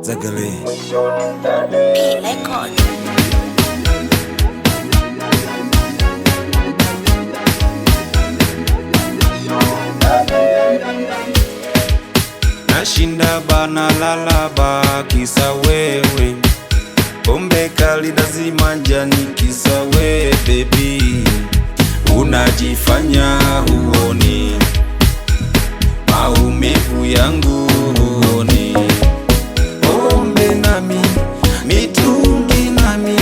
Zagale. P Record. Nashinda bana lalaba kisa wewe, pombe kali lazima njani kisa we baby, unajifanya huoni maumivu yangu huoni, pombe nami mitungi nami,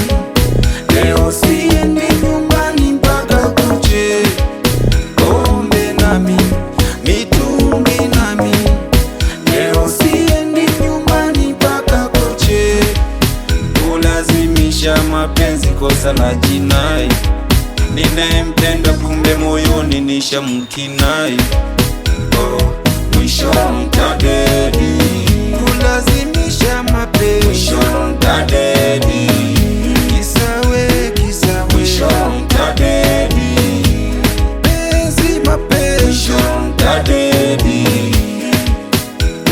leo siendi nyumbani mpaka kuche, pombe nami mitungi nami leo siendi nyumbani mpaka kuche, kulazimisha mapenzi kosa la jinai, ninayempenda kumbe moyoni nishamkinai. Oh, mwisho mtadedi, kulazimisha mapenzi mwisho mtadedi, kisa we, kisa we, mwisho mtadedi, penzi mapenzi mwisho mtadedi.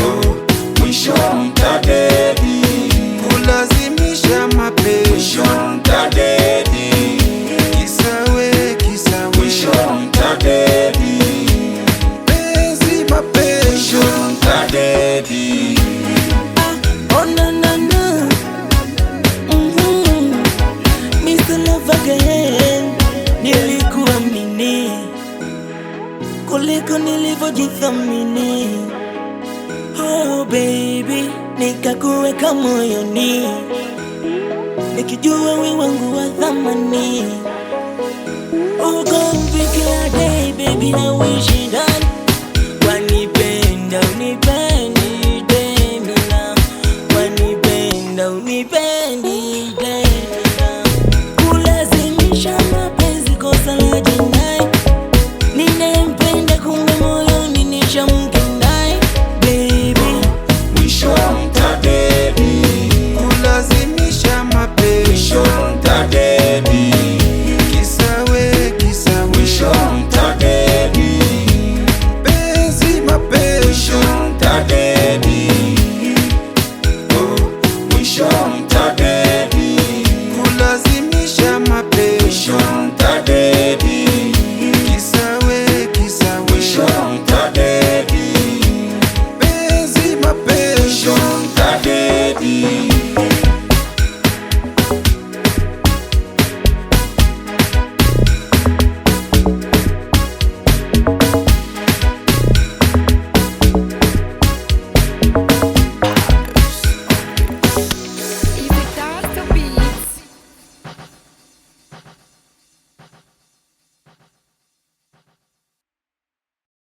Oh, mwisho mtadedi, kulazimisha mapenzi mwisho mtadedi, kisa we, kisa we, mwisho mtadedi, penzi mapenzi mwisho mtadedi. Oh na na na, Mr. Love again. Nilikuamini kuliko nilivyojithamini. Oh baby, nikakuweka moyoni nikijua we wangu wa thamani. Ugomvi kila day baby, na wish it